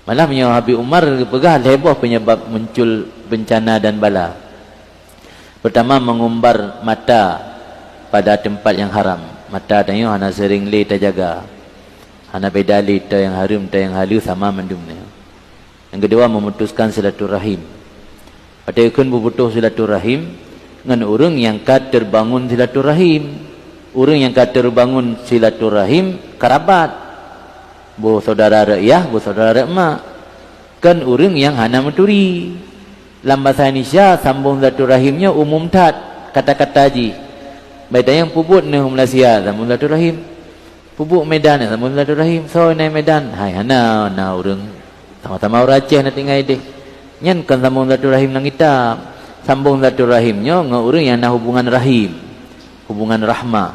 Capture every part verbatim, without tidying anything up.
Malah meunyoe Habib Umar geupeugah lhée boh penyebab muncul bencana dan bala. Pertama, mengumbar mata pada tempat yang haram. Mata tanyoe hana seuring lé tajaga. Hana beda lé toh nyang hareuem, toh nyang haleue, sama mandum nyoe. Nyang keudua, memutuskan silaturahim. Watée kheun beuputoh silaturahim ngon ureuëng nyang ka teubangun silaturahim. Ureuëng nyang ka teubangun silaturahim karabat. Boh saudara reuëyah, boh saudara reuëk mak. Kon ureuëng nyang hana meuturi. Lam basa Indonesia, sambong silaturahim nyoe umum that kata-kata jih. Beda nyang peubuet neuh Malaysia, sambong silaturahim. Peubuet Medan, sambong silaturahim. Soe na Medan? Hai, hana, na ureuëng sama-sama ureuëng Aceh na tinggai deh. Nyan kon sambong silaturahim nyang itam. Sambong silaturahim nyoe ngon ureuëng nyang na hubungan rahim, hubungan rahmah.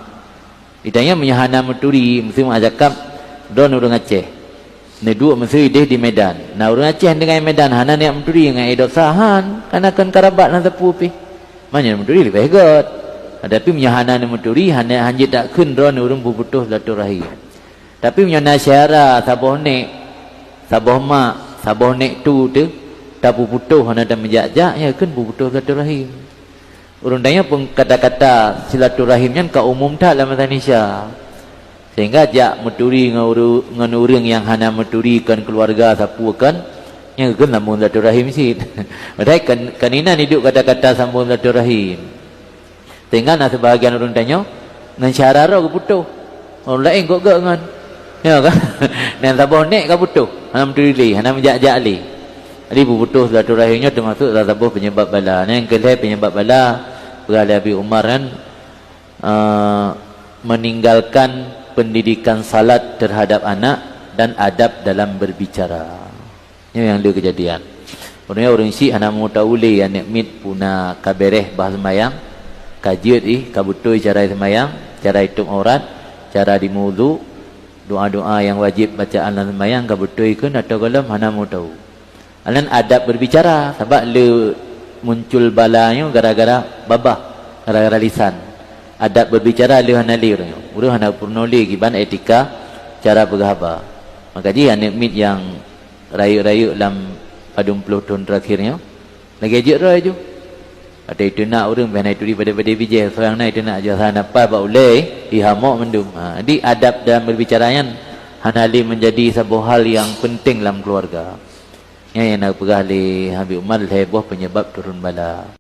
Ditanya meunyoe hana meuturi, meuseuti meuajakab, droe ureuëng Aceh. Neuduek meuseuti deh di Medan. Na ureuëng Aceh deungon Medan hana niat meuturi ngon Edo Sahan, karena kon karabat na teupeu pih. Meunyoe meuturi leubeh gét. Tapi meunyoe hana neumeuturi, hana hanjeuet takheun droe ureuëng beuputoh silaturahim. Tapi meunyoe na syedara saboh nek, saboh mak, saboh nek tu teuh, tapeuputoh hana tameujak-jak, nyan kheun beuputoh silaturahim. Ureuëng tanyoe pun kata-kata silaturahim nyan ka umum that lam basa Indonesia. Sehingga jak meuturi ngon uru-, ngon ureuëng nyang hana meuturi kon keuluwarga sapeue kon, nyan kheun sambong silaturahim cit. Padahai kon, kon inan hidup kata-kata sambong silaturahim. Sehingga na seubahagian ureuëng tanyoe ngon syedara droe geuputoh. Ureuëng laén gét-gét ngon. Ya kan? Dan saboh nek ka putoh, hana meuturi lé, hana meujak-jak lé. Jadi beuputoh silaturahim nyoe teumasuk salah saboh penyebab bala. Nyang keulhée penyebab bala, peugah lé Abi Umar kan, eh, meninggalkan pendidikan salat terhadap anak dan adab dalam berbicara. Nyoe nyang le keujadian. Ureuëng, ureuëng syiek hana meu tahu lé aneuk miet peue na ka bereh bah seumayang, ka jeuet ih, ka beutôi cara seumayang, cara itôb aurat, cara jimeuwudu, doa-doa nyang wajéb bacaan lam seumayang ka beutôi kheun atau gohlom hana meu tahu. Anan adab berbicara, sabab le muncul bala nyoe gara-gara babah, gara-gara lisan. Adab berbicara le hana le ureuëng nyoe. Ureuëng hana peurunoe lé kiban etika cara peugah haba. Maka jih aneuk miet nyang rayeuk-rayeuk lam padum ploh thon terakhir nyoe, lagée jeuet droe ju. Ateueh iteunak ureuëng, bah na ituri padé-padé bijéh, soe nyang na iteunak ju, asai na pai bak ulée, ihamok mandum. Ha, jadi adab dalam berbicara nyan hana lé menjadi saboh hal nyang penting lam keuluwarga. Nyan nyang na geupeugah lé Habib Umar lhée boh penyebab turun bala.